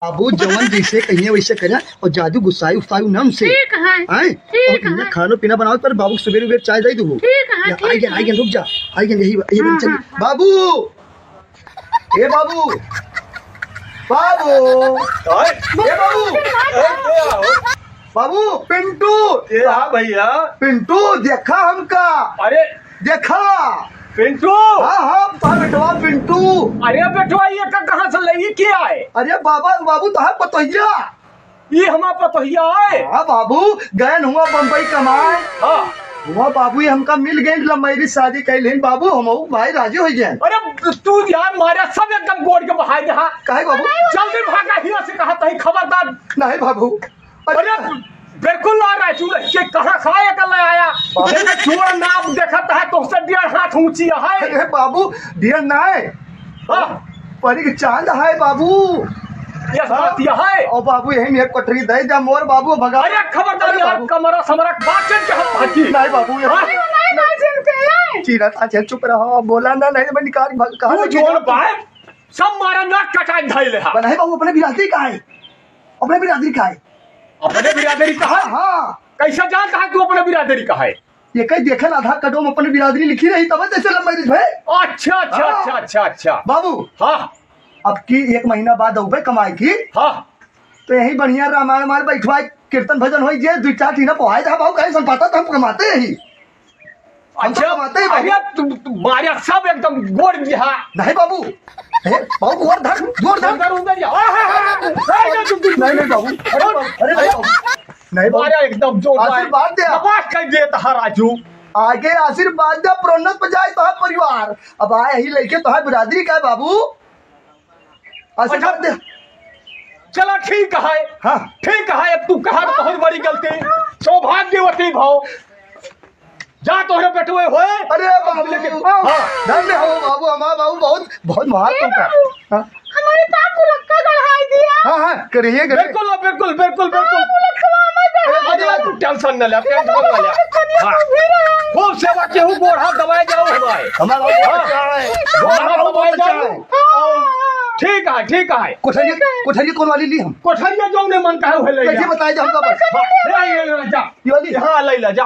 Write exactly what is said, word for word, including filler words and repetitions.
बाबू जवन जैसे कहिए वैसे करे, और जादू गुस्साई उस्साई नाम से। ठीक है, आए? ठीक और है। खानो पीना बनाओ, पर बाबू को सुबेर उबेर चाय दे दो। ठीक है, या, ठीक आई गया, है। आई गया, रुक जा, आई गया, यही, यही हाँ, बन चली। हाँ, हाँ। बाबू, ए बाबू, बाबू, आए? ए बाबू, ए, ए, आओ। बाबू, पिंटू, ए, हाँ भैया। पिंटू, देखा हमका। अरे, देखा। पिंटू। हाँ, हाँ, बा बेटवा पिंटू। अरे बेटवा, ये का कहाँ से लई के आए? अरे बाबा, बाबू, तोहार पतोहिया। ये हमार पतोहिया आए? हाँ बाबू, गयन हुआ बम्बई कमाए। हाँ। हुआ बाबू, ये हमका मिल गए, लव मैरिज शादी कैलिन बाबू, हम भाई राजी हो गए। अरे तू यार, मारा सब एकदम गोड़ के बहाई दे, हाँ। काहे बाबू? जल्दी भागा हिया से, कहा तही खबरदार। नहीं बाबू। अरे, बिल्कुल ना राजू, ये कहाँ खाए का ले आया? बाबू। ये तो चोर नाप देखत है, तो उससे डेढ़ हाथ ऊंची है। अरे बाबू, डेढ़ ना है। हाँ। परी के चांद है बाबू। ये हाँ। बात यह है। और बाबू, यही में एक कोठरी दे जा मोर बाबू, भगा। अरे खबरदार अरे यार, बाबू। कमरा समरा बाचन के हम भागी। नहीं बाबू, ये हाँ। नहीं, नहीं, नहीं, नहीं। चीरा था, चल चुप रहो, बोला ना, नहीं तो मैं निकाल भाग, कहाँ तू लेके जोन जाऊँ? बाय, सब मारा नाक कटाई धइले हा। नहीं बाबू, अपने बिरादरी का है, अपने बिरादरी का है। अपने बिरादरी का है? हाँ। कैसे जानता है तू अपने बिरादरी का है? ये कहीं देखल आधार कार्ड में अपने बिरादरी लिखी रही, तब जैसे लव मैरिज भए। अच्छा, अच्छा, हाँ। अच्छा, अच्छा, अच्छा। बाबू। हाँ। अब की एक महीना बाद अउबे कमाए की। हाँ। तो यही बढ़िया रामायण मार बैठवाए, कीर्तन भजन होई, जे दू चार टीना पोहाए था बाबू, कहीं संपाता तो हम कमाते ही। हम तो अच्छा, कमाते ही बाबू। अरे तू, तू मारे सब एकदम गोड़ दिया। नहीं बाबू। हे, बाबू, गोड़ धर, गोड़ धर। अंदर, अंदर जा। आ, हा, हा, हा। नहीं, नहीं, तुम, तुम, नहीं, नहीं बाबू। अरे बाबू, अरे नहीं बाबू। नहीं बाबू। अरे एकदम जोर आशीर्वाद दे। आवाज कर दिए तहा राजू। आगे आशीर्वाद दे, प्रोन्नत पे जाए तोहार परिवार। अब आए ही लइके तोहार बिरादरी का है बाबू। आशीर्वाद अच्छा। दे। चला ठीक है। हाँ। ठीक है, अब तू कहा तो बहुत बड़ी गलती। सौभाग्यवती भाव। जा तोहरे बेटवे होए। अरे बाबू। लेकिन, हाँ। धन्य हो बाबू, हमारा बाबू बहुत, बहुत महान ए तुमका। बाबू, हाँ। हमारे साथ मुलक्का गढ़ाई दिया। हाँ, हाँ, करिए, करिए। बिल्कुल, बिल्कुल, बिल्कुल, बिल्कुल। हाँ, मुलक्का हमारे अरे, गढ़ाई अरे, दिया। तू tension न ले, tension न ले। हाँ। खूब सेवा केहू गोड़ हाथ दबाए जाओ हमारे। हमारा बाबू हाँ। अच्छा है। गोड़ हाथ हमारा बाबू दबाए अच्छा जाओ। है। ठीक है, ठीक है। कोठरिया, कोठरिया कौन वाली ली हम? कोठरिया जो उन्हें मन कहे, वह ले कैसे जा। बताए जाओ हमका बस? हाँ, ले, ले, ले, जा। ये वाली? हाँ, ले, ले, जा।